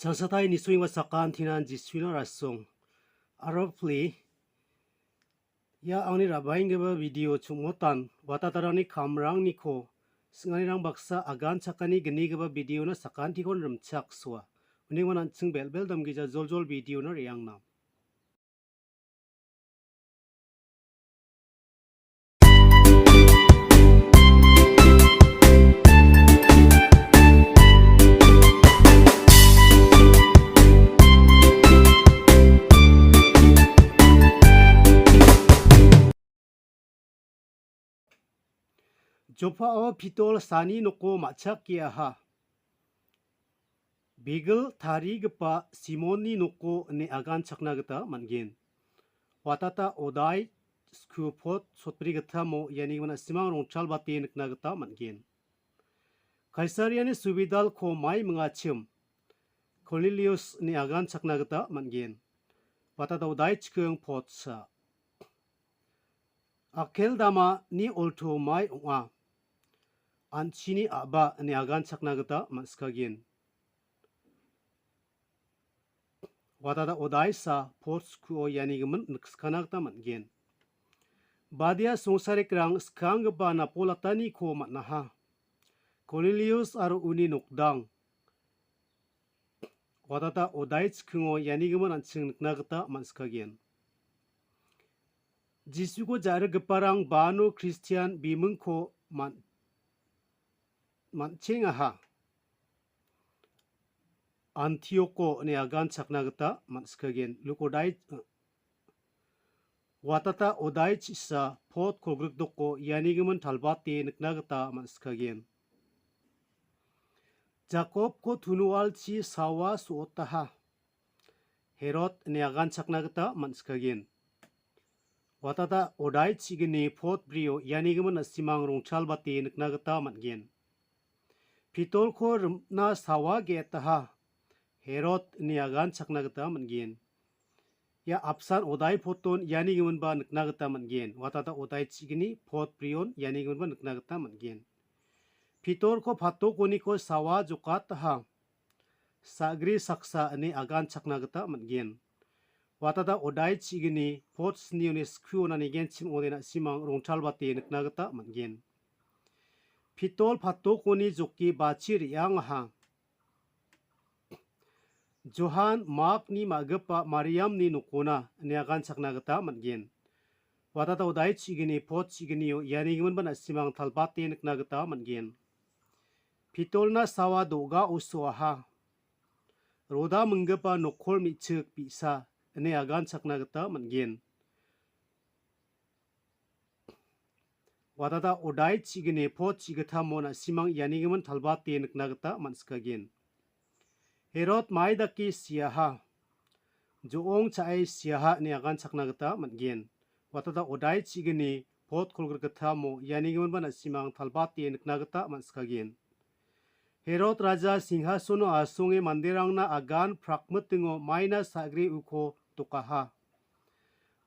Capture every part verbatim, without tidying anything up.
Changsatai nisoengba sakantinan Jisuina rasong. Aro pli, ia angni ra·baenggipa video chongmotan watatarangni kamrangniko sing·anirang baksa agan chakani gnigipa videona sakantikon rimchaksoa. Uning an·ching bel·bel damgija joljol videona re·angna. Jopao Pitol sani noko ma·chakiaha. Bigil tarigipa Simonni noko ine aganchakna gita man·gen. Watata odai sku pot sotbri gitamo ianigimin a·simang rongchalbate nikna gita man·gen. Kaisariani subidalko mai mingachim Kornelius ine aganchakna gita man·gen. Watata odai chiking potsa. Akeldama ni olto mai ong·a. An·chini a·ba ine aganchakna gita man·sikagen. Watata odaisa pot skuo ianigimin nikskana gita man·gen. Badia songsarikrang skanggipa napolataniko man·aha. Kornelius aro uni nokdang watata odai chikingo ianigimin an·ching nikna gita man·sikagen. Jisuko ja·rigiparang bano Kristian bimingko man-, man·chengaha. Antioko ine aganchakna gita man·sikagen. Luk odai, watata odai chisa pot kolgrikdoko ianigimin talbate nikna gita man·sikagen. Jakobko tunualchi sawa so·otaha. Herod ine aganchakna gita man·sikagen. Watata odai chigini pot brio ianigimin a·simang rongchalbate nikna gita man·gen. Pitolko rimna sawa ge·etaha. Herod ine aganchakna gita man·gen. Ia apsan odai poton ianigiminba nikna gita man·gen. Watata odai chigini pot brion ianigiminba nikna gita man·gen. Pitolko patokoniko sawa jokataha. Sagri saksa ine aganchakna gita man·gen. Watata odai chigini pot snioni skuo nanigenchim ode na·simang rongchalbate nikna gita man·gen. Pitol patokoni joki bachi re·angaha. Johan Makni ma·gipa Mariamni nokona ine aganchakna gita man·gen. Watata odai chigini pot chiginio ianigiminba na·simang talbate nikna gita man·gen. Pitolna sawa do·ga osoaha. Roda minggipa nokol me·chik bi·sa ine aganchakna gita man·gen. Watata odai chigini pot chigitamo na·simang ianigimin talbate nikna gita man·sikagen. Herod mai dake siaha. Jo·ong cha·e siaha ine aganchakna gita man·gen. Watata odai chigini pot kolgrikgitamo ianigiminba na·simang talbate nikna gita man·sikagen. Herod raja singhasono asonge manderangna agan prakmitingo maina sagri uko dokaha.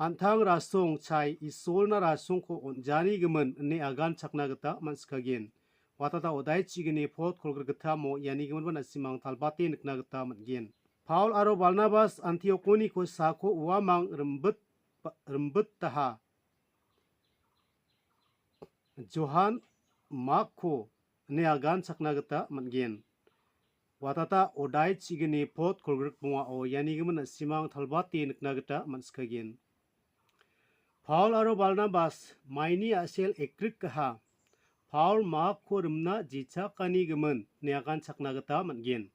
An·tang rasong chai Isolna rasongko on·janigimin ine aganchakna gita man·sikagen. Watata odai chigini pot kolgrikgitamo ianigiminba na·simang talbate nikna gita man·gen. Paul aro Barnabas Antiokoniko sako uamang rimbit-, rimbitaha. Johan Makko ine aganchakna gita man·gen. Watata odai chigini pot kolgrik bongao ianigimin na·simang talbate nikna gita man·sikagen. Paul aro Barnabas maini a·sel ekrikaha. Paul Makko rimna jechakanigimin ine aganchakna gita man·gen.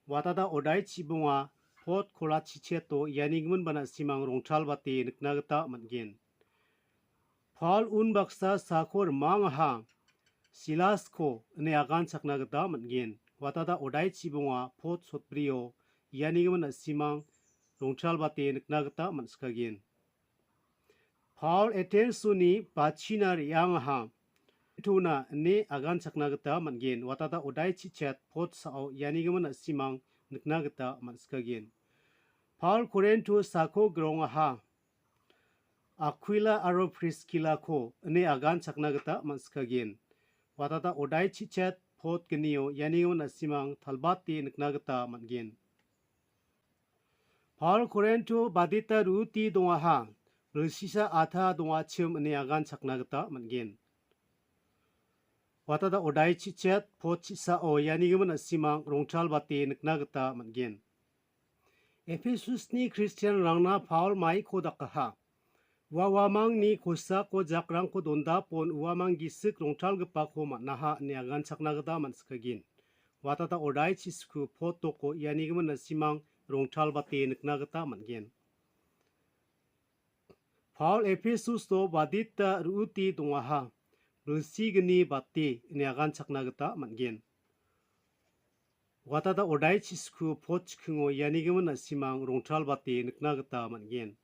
Watata odai chibonga pot kola chicheto ianigimin bana simang rongtalbate nikna gita man·gen. Paul unbaksa sako rimangaha, Silasko ine aganchakna gita man·gen. Watata odai chibonga pot sotbrio ianigimin na·simang rongtalbate nikna gita man·sikagen. Paul Atensoni bachina re·angaha, Tona ine aganchakna gita man·gen. Watata odai chichet pot sao ianigimin na·simang nikna gita man·sikagen. Paul Korinto sako grongaha, Akwila aro Priskilako ine aganchakna gita man·sikagen. Watata odai chichet pot gnio ianigimin na·simang talbate nikna gita man·gen. Paul Korinto badita ruti dongaha, bilsisa ata dongachim ine aganchakna gita man·gen. Watada odai chichet pot chisao ianigimin na·simang rongtalbate nikna gita man·gen. Efesusni Kristianrangna Paul maiko dakaha. Ua uamangni kosako jakrangko dondapon uamang gisik rongtalgipako man·aha ine aganchakna gita man·sikagin. Watada odai chisku pot doko ianigimin na·simang rongtalbate nikna gita man·gen. Paul Efesuso badita ruti dongaha, bilsigni bate ine aganchakna gita man·gen. Watada odai chisku pot chikingo ianigimin na·simang rongtalbate nikna gita man·gen.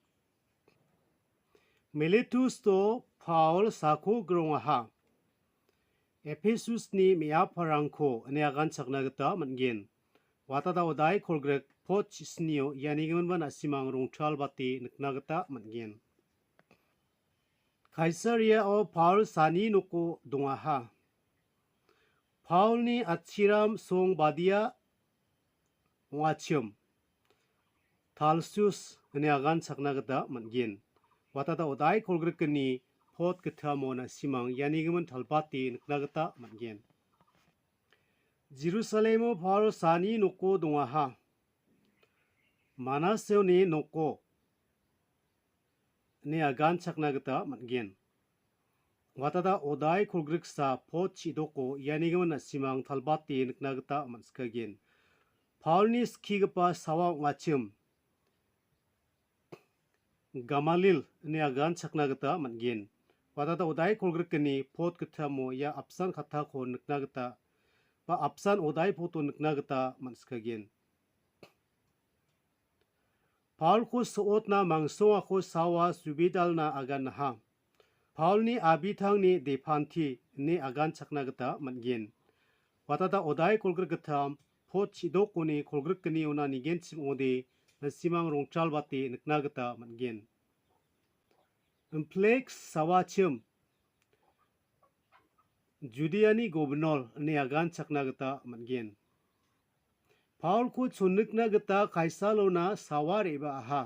Miletusto Paul sako grongaha. Efesusni me·aparangko ine aganchakna gita man·gen. Watada odai kolgrek pot chisnio ianigiminba na·simang rongtalbate nikna gita man·gen. Kaisariao Paul sani noko dongaha. Paulni atchiram song badia ong·achim. Talsus ine aganchakna gita man·gen. Watada odai kolgrikni pot gitamo na·simang ianigimin talbate nikna gita man·gen. Jerusalemo Paul sani noko dongaha. Manaseoni noko ine aganchakna gita man·gen. Watada odai kolgriksa pot chidoko ianigimin na·simang talbate nikna gita man·sikagen. Paulni skigipa sawa ong·achim Gamalil ine aganchakna gita man·gen. Watada odai kolgrikni pot gitamo ia apsan kattako nikna gita ba apsan odai poto nikna gita man·sikagen. Paulko so·otna mangsongako sawa subidalna agannaha. Paulni abitangni depanti ine aganchakna gita man·gen. Watada odai kolgrikgittam pot chidokoni kolgrikgniona nigenchim ong·ode na·simang rongtalbate nikna gita man·gen. Impleks sawachim Judiani gobnol ine aganchakna gita man·gen. Paulko chonnikna gita Kaisalona sawa re·baaha.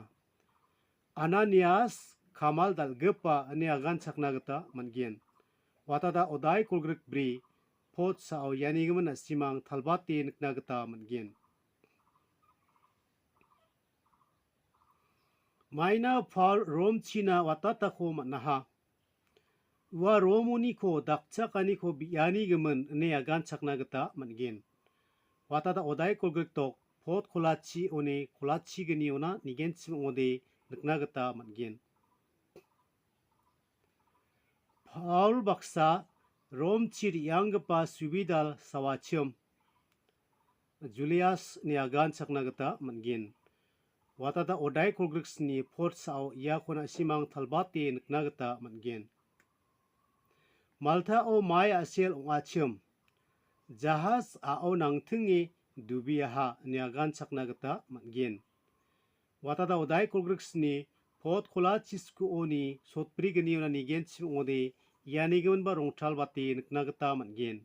Ananias kamal dal·gipa ine aganchakna gita man·gen. Watada odai kolgrik bri pot sao ianigimin na·simang talbate nikna gita man·gen. Maina Paul Rom china watatako man·aha. Ua Romoniko dakchakaniko bi·ani gimin ine aganchakna gita man·gen. Watada odai kolgrikdok pot kolachi one kolachigniona nigenchim ong·ode nikna gita man·gen. Paul baksa Rom chi re·anggipa subidal sawachim Julius ine aganchakna gita man·gen. Watada odai kolgriksni pot sao iako na·simang talbate nikna gita man·gen. Maltao mai a·sel ong·achim jahas a·o nangtinge dubiaha ine aganchakna gita man·gen. Watada odai kolgriksni pot kolachi skuoni sotbrigniona nigenchim ong·ode ianigiminba rongtalbate nikna gita man·gen.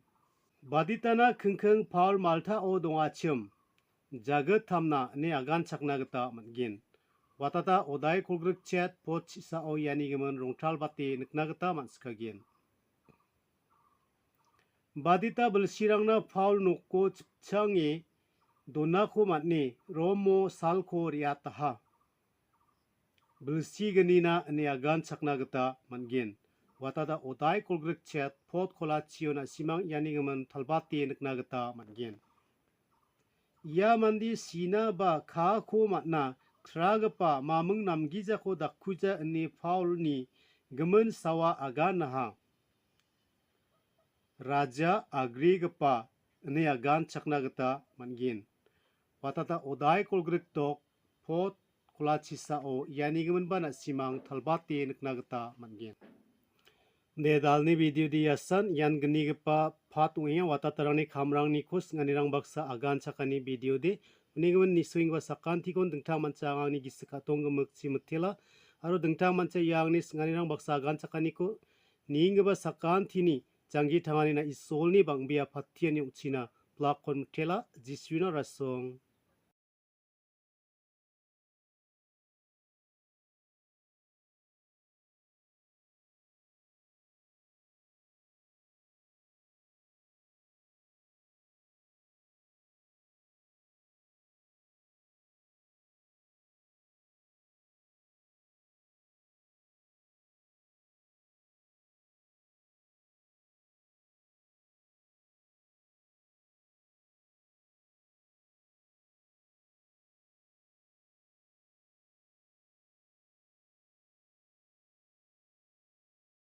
Baditana kingking Paul Maltao dongachim jagittamna ine aganchakna gita man·gen. Watada odai kolgrik chet pot chisao ianigimin rongtalbate nikna gita man·sikagen. Badita bilsirangna Paul noko chipchange donako man·e Romo salko re·ataha. Bilsignina ine aganchakna gita man·gen. Watada odai kolgrik chet pot kolachio na·simang ianigimin talbate nikna gita man·gen. Ia mande sina ba kaako man·a tragipa maming namgijako dakkuja ine Paulni gimin sawa aganaha. Raja agrigipa ine aganchakna gita man·gen. Watata odai kolgrik dok pot kolachisao ianigiminba na·simang talbate nikna gita man·gen. De, dalni video de iasan ian gnigipa pat ong·enga, watatarangni kamrangniko sing·anirang baksa aganchakani video de. Unigimin nisoenggipa sakantikon dingtang mancha angni gisik ka·tong gimikchi mitela, aro dingtang mancha ia angni sing·anirang baksa aganchakaniko nienggipa sakantini Janggi tanganina Isolni bang·bea patiani ong·china plak kon mitela, Jisuna rasong.